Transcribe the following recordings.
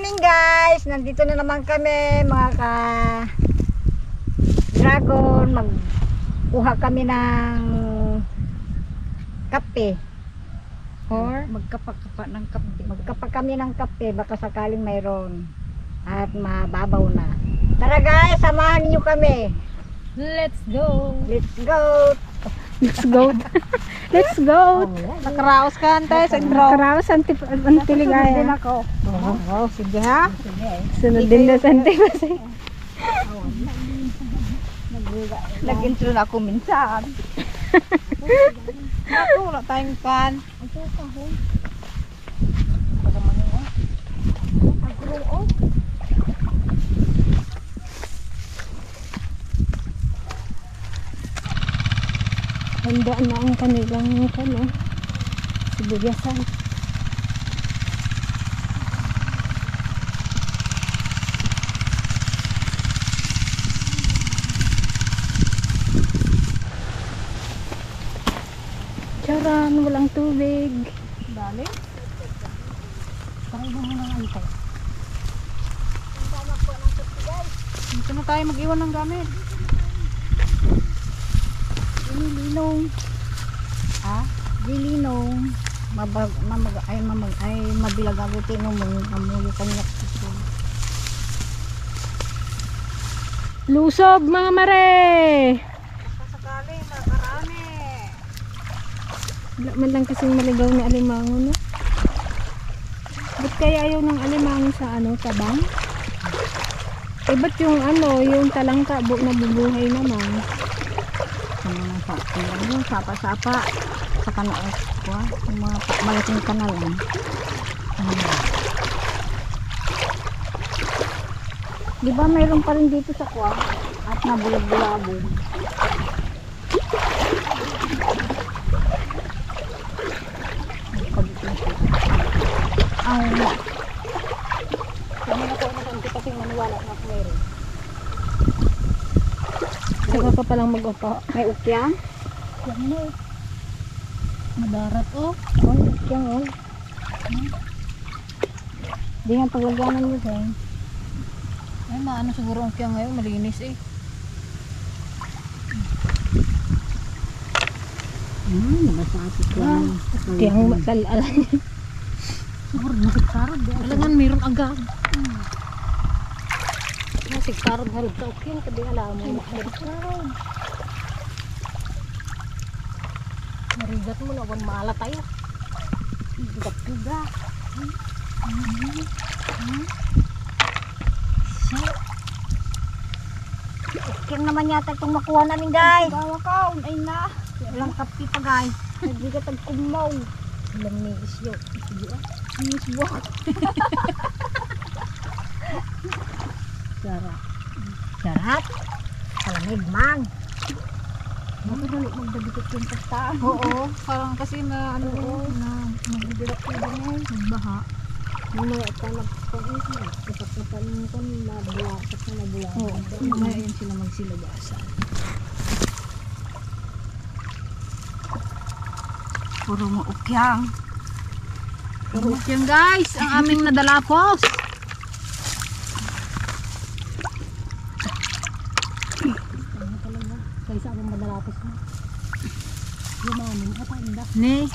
morning guys! Nandito na naman kami mga ka-dragon. Magkuha kami ng kape. Or magkapakapa ng kape. magkapa kami ng kape. Baka sakaling mayroon. At mababaw na. Tara guys, samahan niyo kami. Let's go! Let's go! Let's go. Let's go. Nakaraos ka antay sa intro. Karaos antiligaya. Din ako. Oh, sige ha. Sunod din na sa antipasay. Nag-intro na ako minsan. Ako, wala tayong kan. Handa na ang kanilang sibuyasan. Charan, walang tubig. Dali. Tayo mo nang antay. Dito na tayo mag-iwan ng gamit. Lilinong. Ha? Lilinong. Ay mabilag ako tinong mamuyo kanya. Lusob mga mare. Sakali, nakarami. Wala man lang kasing maligaw na alimango, no? Ba't kaya ayaw ng alimango sa tabang? Eh ba't yung talangka na bubuhay naman? Yung sapa-sapa sa kanal ko, yung mga malaking kanal. Di ba mayroon pa rin dito sa kwa at nabulag-bulabog. Ay, kami na ko na kasi maniwala na ako mayroon. Saka ka palang mag-upa. May ukyang? Yan na. Madarat oh. May ukyang oh. Di nga paglaganan mo siya. Ay, maano siguro ang kaya ngayon, malinis eh. Nabasati ko. Tiyang matalala. Siguro nasiksarod. Alangan, mayroon agad. Nasiksarod harap sa ukyang. Kadi alam mo. Nasiksarod. Marigat mo na, wang maala tayo. Gap-tuga. Ukyang naman yata itong makuha namin guys. Gawa ka, ay na. Walang kapi pa guys. Hindi ka tagkumaw. Alam ni isyo. Misbok. Sarap. Sarap. Kalamig man. Magdalo magdabikot yung pasta. Oo. Parang kasi na ano na magbibirak ko din eh. Magbaha. Mamaya ka nagpapagis mo. Ipagkapanin ko na bulasak na bulasak. Oo. Mamaya yun sila magsilabasan. Puro mo ukyang. Puro yan guys, ang aming nadalapos. Kaysa akong madalapos mo. Yumanin. Apa Ne,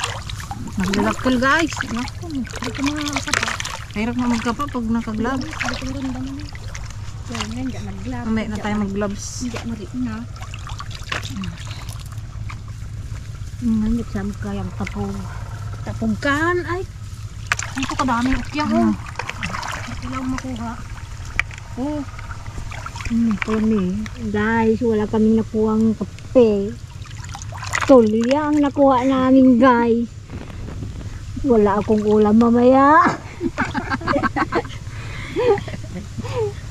maglalakal guys. Naku, hindi ko makakapa. Hirap na magkapa pag naka-gloves. Dito rin ba naman? Kaya nga, hindi nag-glove. Mamaya na tayo mag-gloves. Hindi na rin na. Hindi sa kayang tapong. Tapungkan ay. Ito kadami ukyang oh. Ito lang makuha. Oh. Kami. Guys, wala kaming nakuhang kape. Tuloy ang nakuha namin guys. Wala akong ulam mamaya.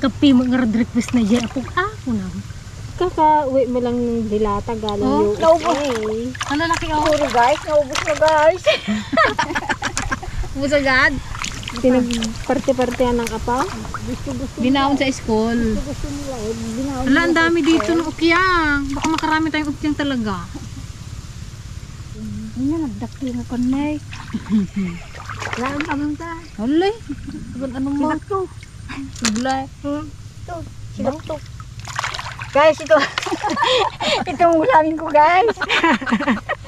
Kapi mag-request na dyan ako. Ako na. Kakauwi mo lang ng dilata galing Oh, USA. Ang lalaki oh. Puro guys, naubos na guys. Ubus agad. Pinagparte-partehan ng apa. Ginaon sa school. Gusto nila eh. Binaon Wala, ang dami dito ng ukyang. Baka makarami tayong ukyang talaga. Hindi na nagdakti mo kanay. Saan ka mong ta? Alay. Ano mo? Silak to. Suglay. Silak to. Guys, ito. Itong ulamin ko, guys.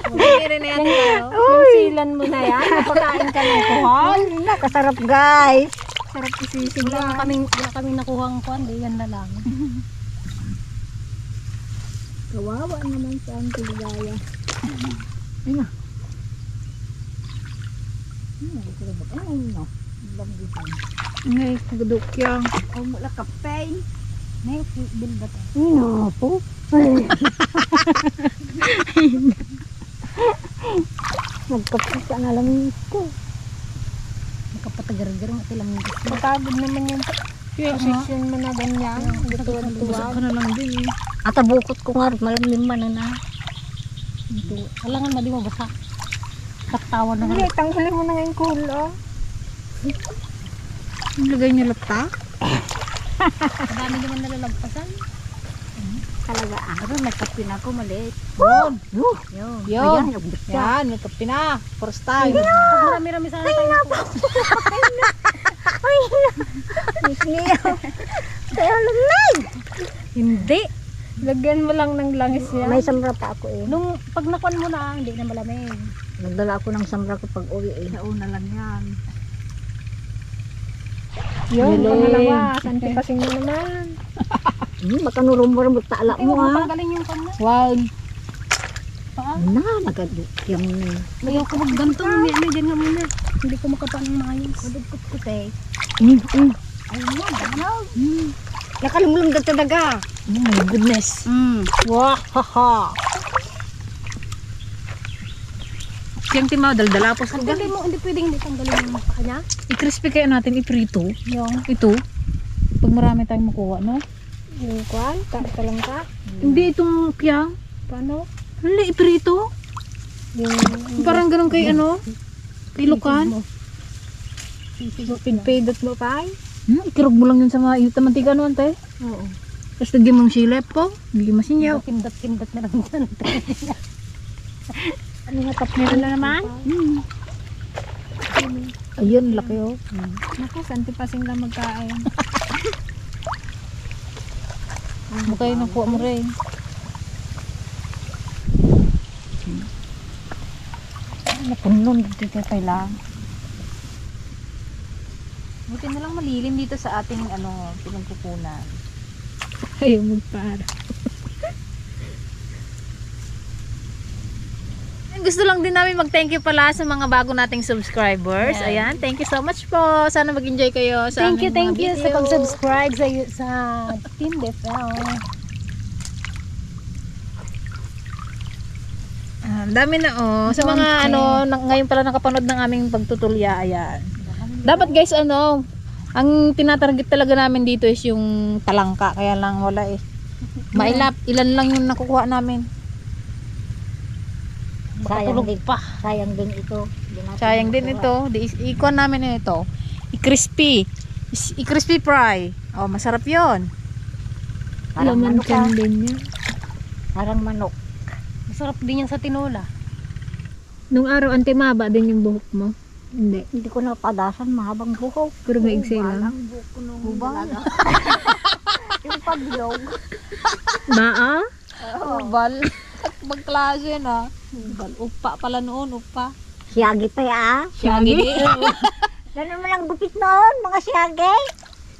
Hindi rin yan tayo. Yung silan mo na yan, napakain ka ng kuhang. Ay, nakasarap, guys. Sarap isisig Wala na. kaming nakuhang kwan. Di yan na lang. Kawawa naman sa ang Ligaya. Ay, na. Ay, no. Lambutan. Ngay, kagudok yang. Oh, mula kape. May bil ba ito? Ano po? Nagkapisa na lang ko. Nakapatagar-gar nga sila mga gusto. Matagod naman yung position mo na ganyan. Busog Tuwad-tuwad. ka na lang din eh. At abukot ko nga, malamlim man na. Alangan mali mo basa. Tatawan na Hindi, nga. tanggalin mo na yung kulo. Lagay niyo lapta. Marami naman nalalagpasan. Talaga, araw, may kape na ako, maliit. Yun. Yun. Yun. Ayan, nagbuta. Yan, may kape na. First time. Pag marami-rami sana tayo. Kaya lamig. Hindi. Lagyan mo lang ng langis yan. May samra pa ako eh. Nung pag nakuan mo na, hindi na malamig. Nagdala ako ng samra ko pag uwi eh. Nauna lang yan. Yun, Galing. pangalawa. Santipasing mo naman. Baka nurumurumot tala Ay, mo huwag mo ha. tanggalin yung kanya. Wag. Paa? Na, nagadukyam na. Ayaw ko magganto. Ano dyan nga muna. Hindi ko makapaan ng maayos. Madugkot eh. Ayun mo, ganaw. Nakalimulong na talaga. Oh my goodness. Wah, haha. Siyang timaw, daldalapos ko Hindi mo, hindi pwedeng hindi tanggalin yung mukha niya. I-crispy kaya natin, iprito. Yung, Ito. Pag marami tayong makuha, no? yung kwan, talang ka. Hindi itong kiyang. Paano? Hindi, iprito. Yung, Parang ganun kay ano? Kay Lukan. pidpidot mo pa. Ikirog mo lang yun sa mga iyot na mantika noon, te. Oo. Tapos lagyan mong silip po. Bigyan masinyaw. Pindat na lang dyan. Ano nga tap meron na naman? Ayun, laki oh. Naku, santipasing lang magkain. Mukha yung nakuha mo rin. Napunon dito kailangan. Buti na lang malilim dito sa ating pinagkukunan. Ayaw magpara. Gusto lang din namin mag-thank you pala sa mga bago nating subscribers. Ayan, thank you so much po. Sana mag-enjoy kayo sa Thank you aming mga sa video. pag-subscribe sa Team Defel. Dami na oh. Sa mga ngayon pala nakapanood ng aming pagtutulya, ayan. Dapat guys ang tinatarget talaga namin dito is yung talangka. Kaya lang wala eh. Mailap, ilan lang yung nakukuha namin. Sayang din, pa. sayang din ito. Di natin Sayang din makuha. ito. Ikuan namin ito. I-crispy. I-crispy fry. Oh, masarap 'yon. Parang manok ah. din yan. Parang manok. Masarap din yan sa tinola. Nung araw, antimaba din yung buhok mo. Hindi. Hindi ko napadasan, mahabang buhok. Pero maigsi lang. Ang buhok ko nung dalaga. Yung paglog. Baa? Ubal. Magklase na. Ubal. Upa pala noon, upa. Siyagi pa ya. Siyagi. Ganun mo lang gupit noon, mga siyagi.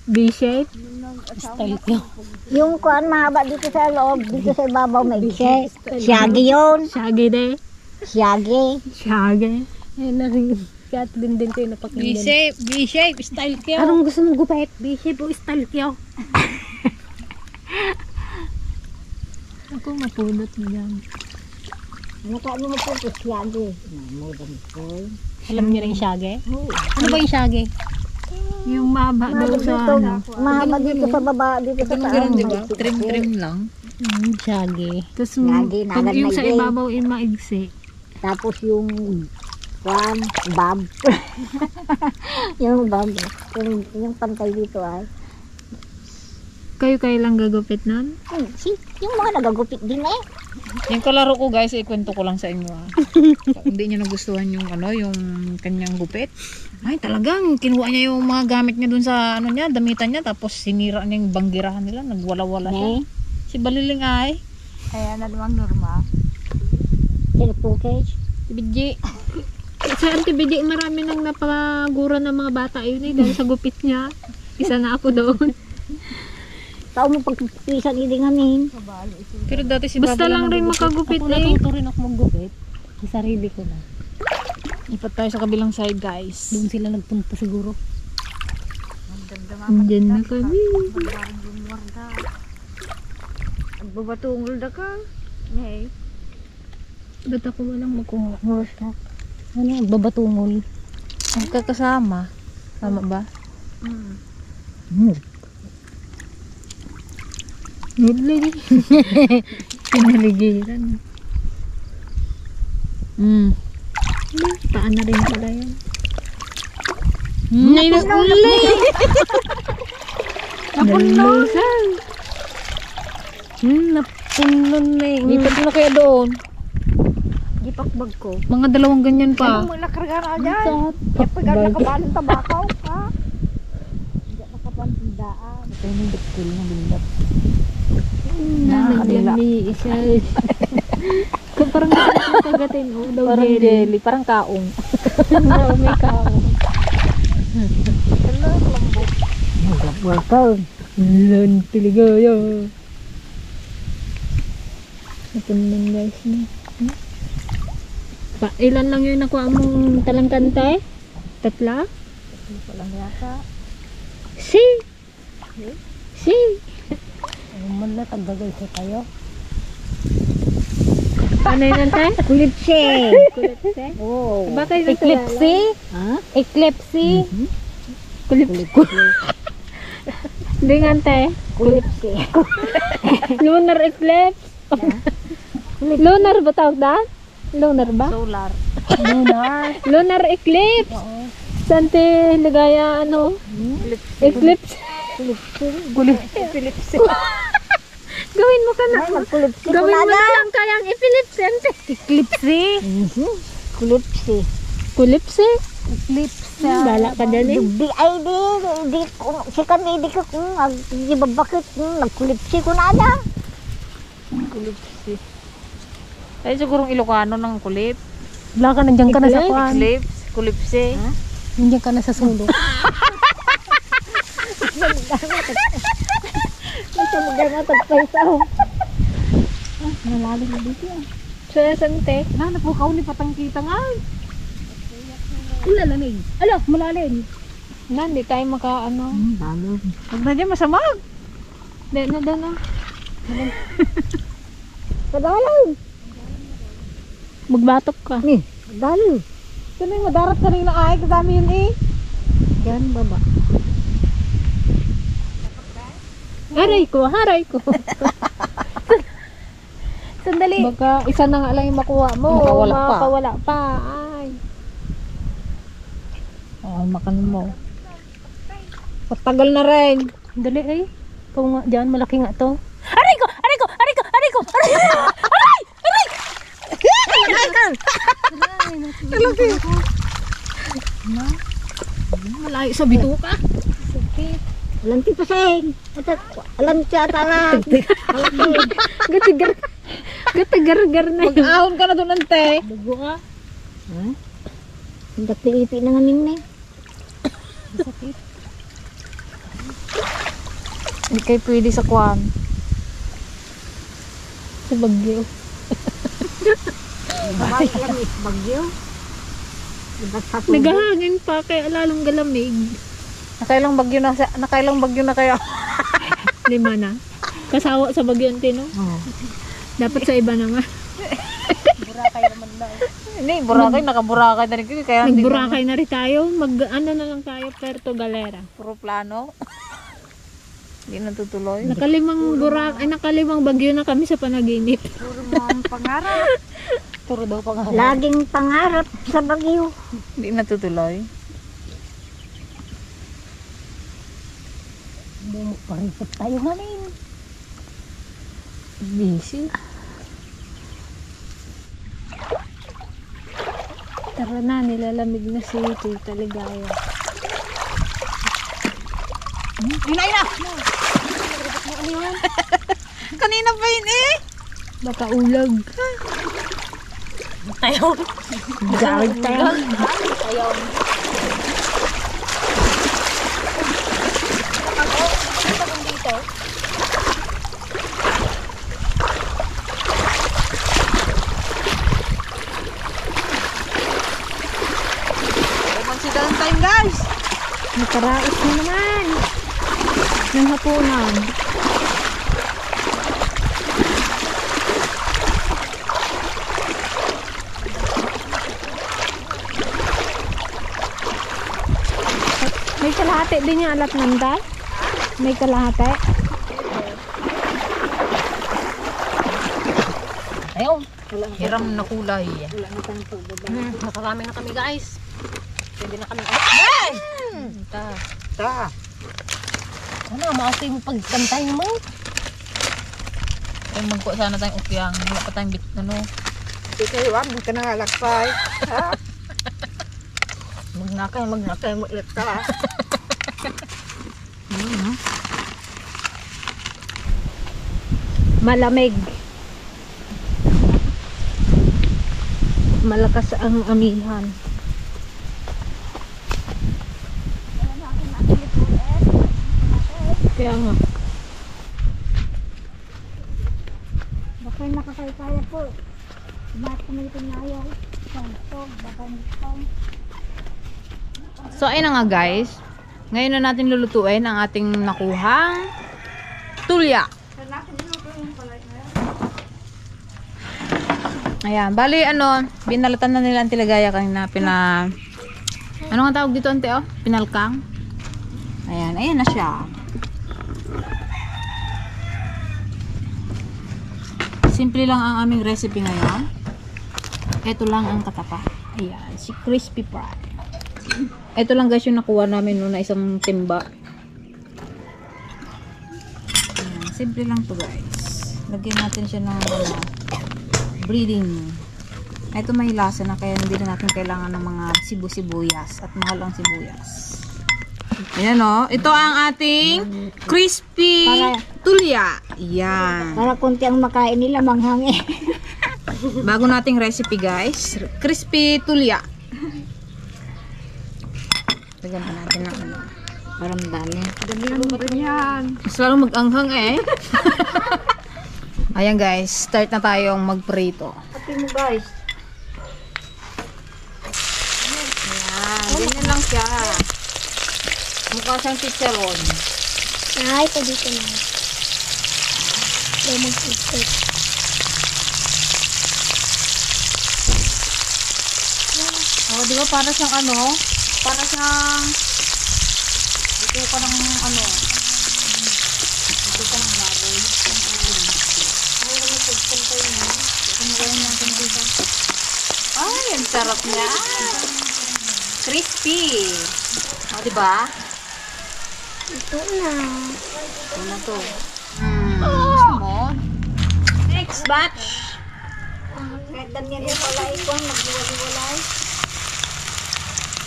B-shape? Style ko. Yung kuan mahaba dito sa loob, dito sa ibabaw may ikse. Siyagi yun. Shaggy de. Siyagi. Shaggy. Ayun na rin. Kaya din ko yung napakinggan. B-shape. B-shape. Style ko. Anong gusto mong gupit? B-shape o style kyo? Ako mapulot mo yan. Nakaano mo po ito, siyagi. Modern po. Alam niyo rin siyagi? Ano ba yung siyagi? Yung maba daw sa ano. Mahaba dito sa baba, dito sa taas. Ganun, di ba? Trim-trim lang. Siyagi. Tapos Shaggy, pag yung sa naganay. ibabaw ay maigsi. Tapos yung kuan, bob. Yung bob. Yung pantay dito ay. Kayo lang gagupit nun? Yung mga nagagupit din eh. Yung kalaro ko guys, ikwento ko lang sa inyo ah. Hindi niya nagustuhan yung yung kanyang gupit. Ay talagang kinuha niya yung mga gamit niya dun sa niya, damitan niya, tapos sinira niya yung banggirahan nila, nagwala-wala siya. Si Baliling ay. Kaya na naman normal. Sino po cage? Si Bidji. Sa Auntie Bidji, marami nang napagura ng mga bata yun dahil sa gupit niya. Isa na ako doon. Tao mo pagpisan hindi ngamin. Pero dati si Basta Baba lang rin makagupit eh. Natuto rin ako maggupit. Sa sarili ko na. Ipat tayo sa kabilang side guys. Doon sila nagpunta siguro. Andyan na kami. Agbabatungol da ka. Ngay. Ba't ako walang makuha? Ano yung babatungol? Ang kakasama. Tama ba? Nudli. Pinaligiran. Paan na rin pala yan. Napunlay! Napunlon. Napunlon na eh. Lipat na kaya doon. Gipakbag ko. Mga dalawang ganyan pa. Ano mo nakarga na dyan? Kaya pag nakabalong tabakaw ha? Hindi nakapantindaan. Ito yung diktil na bilap. Naglami isa. Parang nakakagatin o daw Parang jelly. jelly, parang kaong. May kaon. Welcome. Lan piligaya. Napunlan guys na. Ilan lang yung nakuha mong talangkante? Tatla? Walang yata. Si! Si! Naman na tagbagay sa tayo. Ano yun ante? Kulipsi. Kulipse? Oo. Bakit Eclipse? Ha? Eclipse? Kulipse? Hindi nga ante. Kulipsi. Lunar eclipse? Lunar ba tawag daan? Lunar ba? Solar. Lunar. Lunar eclipse. Oo. Sante ligaya ano? Eclipse. Kulipsi. Gawin mo ka na. Magkulipsi ko Gawin mo na na lang kayang eclipse. Ante. Eclipse. Kulipsi. Kulipse? Eclipse. Bala ka dyan eh. Di si kanidi ka kung di ba bakit nagkulipsi ko na ada. Kulipsi. Ay sigurong Ilocano ng kulip. Wala ka, nandiyan ka na sa kwan. Eclipse, kulipsi. Nandiyan ka na sa sulok. Ito magana tagpaisaw. Nalalim na dito yan. Sa sante? Napukaw ni patangkita nga. Ulalamig. Ala, malalim. Na, hindi tayo maka ano. Dalo. Huwag na dyan masamag. Hindi na daw na. Padalaw. Magbatok ka. Ni, dalo. Sino yung madarat kanina ay? Kadami yun eh. Yan baba. Haray ko, haray ko. Sandali. Baka isa na nga lang yung makuha mo. Makawala pa. Makawala pa. Ay. Oh, makan mo. Patagal na rin. Dali ay. Ikaw nga dyan, malaki nga to. Aray ko! Aray ko! Aray ko! Aray ko! Aray ko! Aray! Aray! Malaki. Malayo sa bituka. Alam ti paseng. Alam ti atala. Gatigar. Gatigar-gar na yun. Mag-ahon ka na doon ante. Dugo ka. Hindi ipi na ngamin na. Hindi kayo pwede sa kwan. Sa Bagyo. Bagyo. Nagahangin pa kaya lalong galamig. Nakailang bagyo na kaya. 5 na. Kasawa sa Bagyo ante, no? Oo. Dapat sa iba naman. Hindi, Boracay, naka-Boracay na rin kayo. Kaya hindi Nagburakay na rin tayo. Ano na lang tayo, Puerto Galera. puro plano. Hindi natutuloy. Nakalimang Bagyo na kami sa panaginip. Puro mga pangarap. Puro daw pangarap. Laging pangarap sa Bagyo. Hindi natutuloy. Paripot tayo ngamin. Busy. Tara na, nilalamig na si Tita Ligaya. Ina! Kanina pa yun eh! Baka ulag. Tayo. Gawid tayo. Tayo. Ako dito. Magsidang time guys! Nakarais na naman. Ng hapunan. May kalahati din yung alat nanda? May kalahati? Ayun. Hiram na kulay. Nakarami na kami guys. Pwede na kami. Ta. Ano, maasay mo pagkantay mo. Ay, magkuha sana tayong ukyang. Wala pa tayong bit, ano. Hindi kayo, hindi ka nangalakpay. Magnakay mo ulit ka. Malamig. Malakas ang amihan. Kaya nga. Baka nakakaya po. Bakit kami tinayaw? Baka nito. So, ayun na nga guys. Ngayon na natin lulutuin ang ating nakuhang tulya. Ayan. Bali, binalatan na nila ang Tilagaya kanina. Ano nga tawag dito, ante, oh? Pinalkang. Ayan. Ayan na siya. Simple lang ang aming recipe ngayon. Ito lang ang katapa. Ayan. Si crispy fry. Ito lang guys yung nakuha namin no, na isang timba. Ayan, simple lang to guys. Lagyan natin siya ng breeding. Ito may lasa na kaya hindi na natin kailangan ng mga sibuyas at mahal ang sibuyas. Ayan o. Ito ang ating crispy tulya. Ayan. Para konti ang makain nila manghang eh. Bago nating recipe guys. Crispy tulya. Lagyan pa natin ng ano. Parang dami. Mas lalong mag-anghang eh. Ayan guys. Start na tayong magprito. Pati mo guys. Ayan. Ganyan lang siya. Mukha siyang chicharon. Ay, pa dito na. Dahil mag-isip. Oh, di ba para siyang ano? Para siyang ito pa ng ano? Ito pa ng baboy. Ay, ang sarap niya. Crispy. O, di ba? Ito na. Ito na to. Gusto mo? Next batch. Kahit ganyan yung pala ikon, nagwali-walay.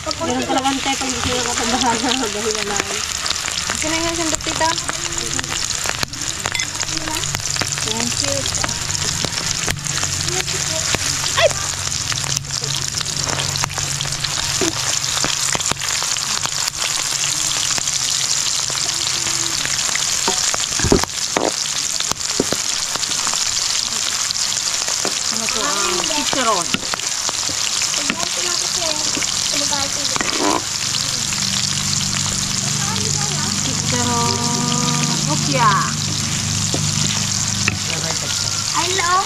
Ganun talagang tayo pag gusto nyo katabahan na magahiwalayan. Ito na yung sandok tita. Thank you. Ay! Ano to? Chicharon. Chicharon. Okya. Ay, loo.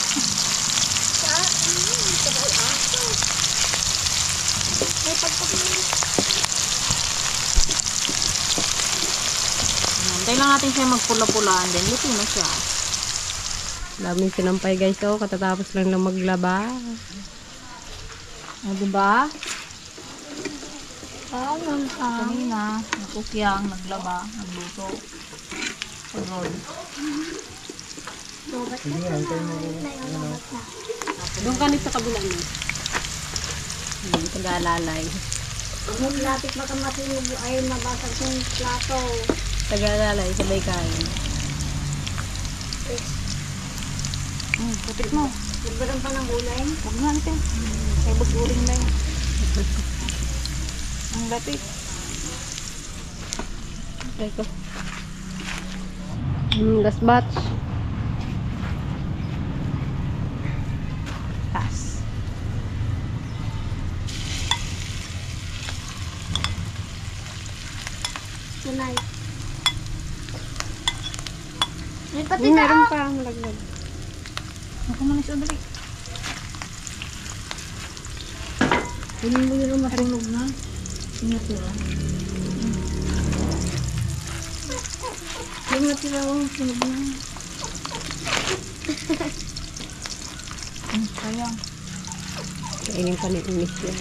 Hintay lang natin siya magpula-pulaan din. Luto na siya. Daming sinampay guys, oh. Katatapos lang na maglaba. O, diba? Parang Kanina, nakukyang, naglaba, nagluto. Pag-roll. Doon ka sa kabila niyo. Taga-alalay. Kung lapit makamasinog ay mabasag yung plato. Taga-alalay, sabay kain. Putik mo. Nagbarang pa ng gulay. Huwag nga natin. Ay, baguring na yun. Ang lapit. Okay ko. Last batch. Tas. Tunay. May pati Meron pa ang laglag. Ako muna siya dali. Hindi mo yun masunog na. Ingat nila. Yung natira ko, sunog na. Sayang. Kainin pa ni Unis yan.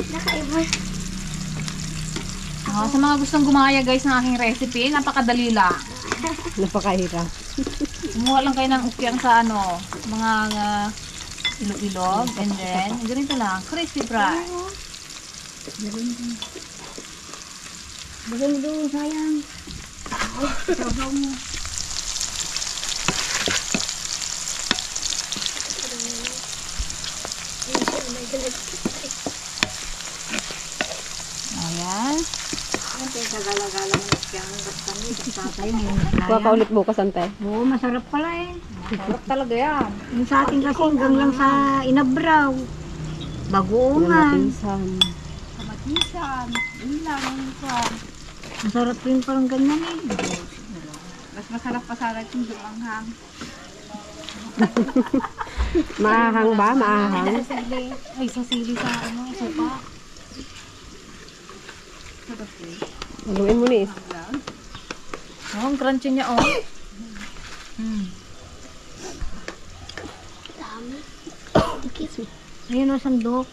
Nakaiba. Sa mga gustong gumaya guys ng aking recipe, napakadali lang. Napakahirap. Kumuha lang kayo ng ukyang sa ano, mga ilog-ilog, and then, ganito lang, crispy fry. Bagay doon, sayang. Sabaw mo. Ayan. Kuha ka ulit bukas, ante. Oo, masarap pala eh. Sarap talaga yan. Yung sa atin kasi hanggang lang sa inabraw. Bagoongan. Matisan. Kamatisan. Yun lang. Masarap rin parang ganyan eh. Mas masarap pa sa yung dumanghang. Maahang ba? Maahang? Ay, sa sili sa ano, sopa. Haluin mo ni. Oh, ang crunchy niya, oh. Ayun o, sandok.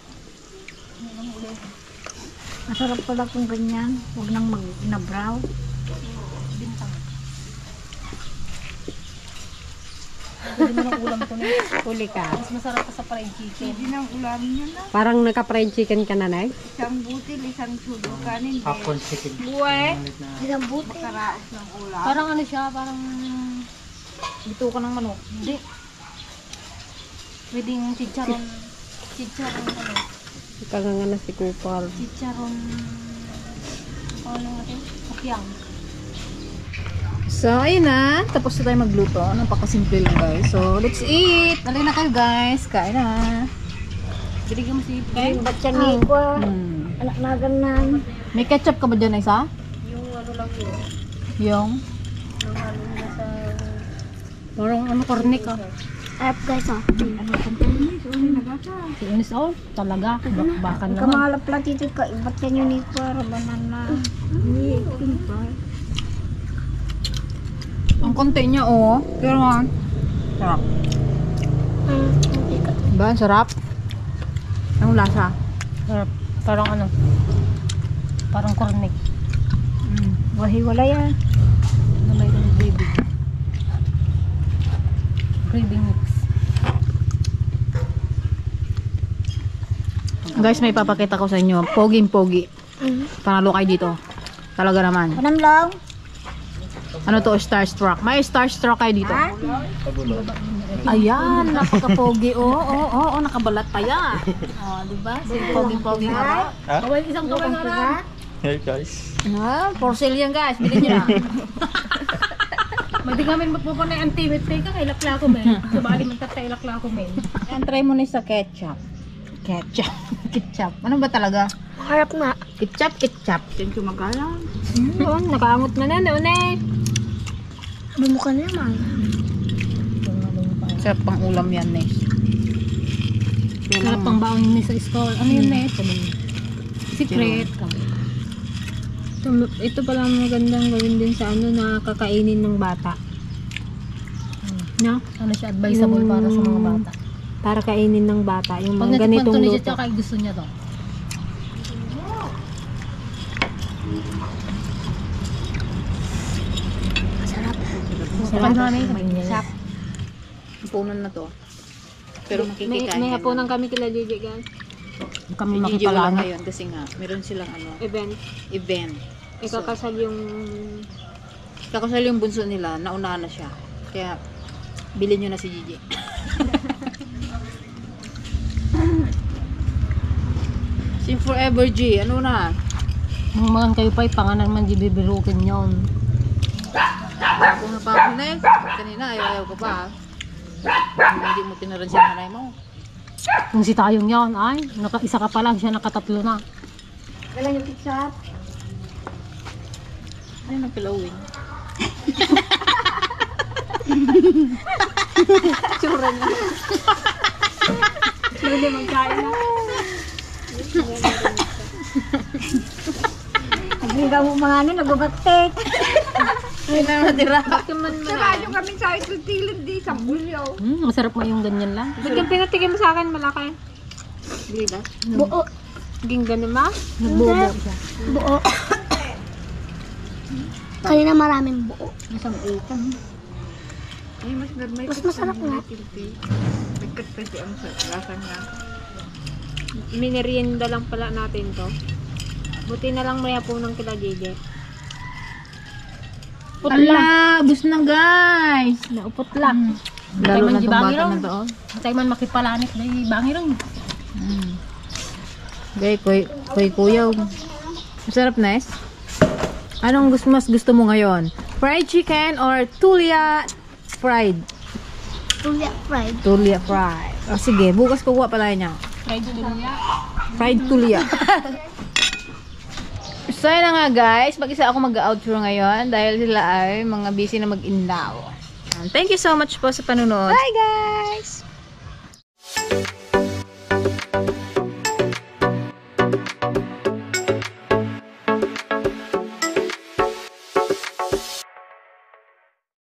Masarap pala kung ganyan. Huwag nang mag-inabraw. Pwede mo ng ulam to na. Huli ka. Mas masarap pa sa fried chicken. Hindi nang ulam niya na. Parang naka-fried chicken ka na, Nay. Isang butil, isang sudo kanin. Hapon chicken. Buwe. Isang buti. Makaraos ng ulam. Parang ano siya, parang bito ka ng manok. Hindi. Pwedeng chicharon. Chicharon ano. Ika nga na si Kupar. Chicharon. Ano natin? Kakyang. So, ayun na. Tapos na tayo magluto. Napakasimple lang guys. So, let's eat! Dali na kayo guys. Kain na. Binigyan mo si Ipay. Ba't yan ni ko? Anak na ganan. May ketchup ka ba dyan, Isa? Yung ano lang yun. Yung? Yung ano nasa... Parang ano, kornik ah. Ayap guys oh. Si Ines, oh, talaga. Bakbakan naman. Kamalap lang dito ka. Ba't yan yun ni ko? Rabanan na. Hindi. Ang konti niya, oh. Pero man, sarap. Diba? Ang sarap. Ang lasa. Sarap. Parang ano, parang kornik. Wahi-wala yan. Na mayroong gravy. Gravy mix. Guys, may papakita ko sa inyo. Poging-pogi. Panalo kayo dito. Talaga naman. Anam lang. Ano to? Starstruck. May starstruck kayo dito. Ayan, napaka-pogi. Oo, nakabalat pa yan. Oh, diba? Pogi-pogi nga. Kaway, isang kaway nga. Hey guys. For sale yan guys. Bilhin nyo na. Madi kami magpupo na anti-wet ka kay lakla ko men. Subali man tatay lakla ko men. Ayan, try mo na sa ketchup. Ketchup. Ano ba talaga? Harap na. Ketchup. Yan kumagalang. Oo, nakaangot na na une. Bumukha na naman. Sarap pang ulam yan, Nes. Sarap pang baon ni sa school. Ano yun eh? Secret. Ito pala magandang gawin din sa ano na kakainin ng bata. No? Ano siya, advisable para sa mga bata. Para kainin ng bata. Yung Pag mga ganitong natikman to ni luto. Jessica, gusto niya to. Sarap na ketchup. Punan na to. Pero May makikikain. hapunan kami kila Gigi guys. Kami Si Gigi wala makipalano. ngayon kasi nga, meron silang event. Ikakasal yung... Kakasal yung bunso nila, nauna na siya. Kaya, bilhin nyo na si Gigi. Si Forever G, ano na? Mga mga kayo pa, panganan man di bibirukin yun. Kung na pa ako next, kanina ayaw ko pa. Hindi mo tinaran siya nanay mo. Kung si tayong yun, ay, isa ka pa lang, siya nakatatlo na. Kailan yung pizza? Ay, nagpilawin. Tsura niya. Hindi magkain na. Nagligaw mo mga ano, nagbabatik. Ay, na natira. Sarado kami sa itutilid di sa bulyo. Masarap mo yung ganyan lang. Ba't yung pinatigim mo sa akin malaki? Gila. Buo. Ging ganun ma? Nagbobo siya. Buo. Kanina maraming buo. Isang utang. Ay, Mas masarap nga. Bigat kasi ang lasa niya. Minerienda lang pala natin to. Buti na lang maya po ng kila Gigi. Ala, bus na guys. Naupot lang. Lalo na di itong bangi bata raw. na to. oh. Tayo man makipalanit na bangi rin. Gay, koy kuyaw. Masarap, Nes? Anong mas gusto mo ngayon? Fried chicken or tulia fried? Tulia fried. Tulia fried. O sige, bukas kukuha pala niya. Fried tulia. So yun na nga guys, mag-isa ako mag-outro ngayon dahil sila ay mga busy na mag-inlaw. Thank you so much po sa panunod. Bye guys!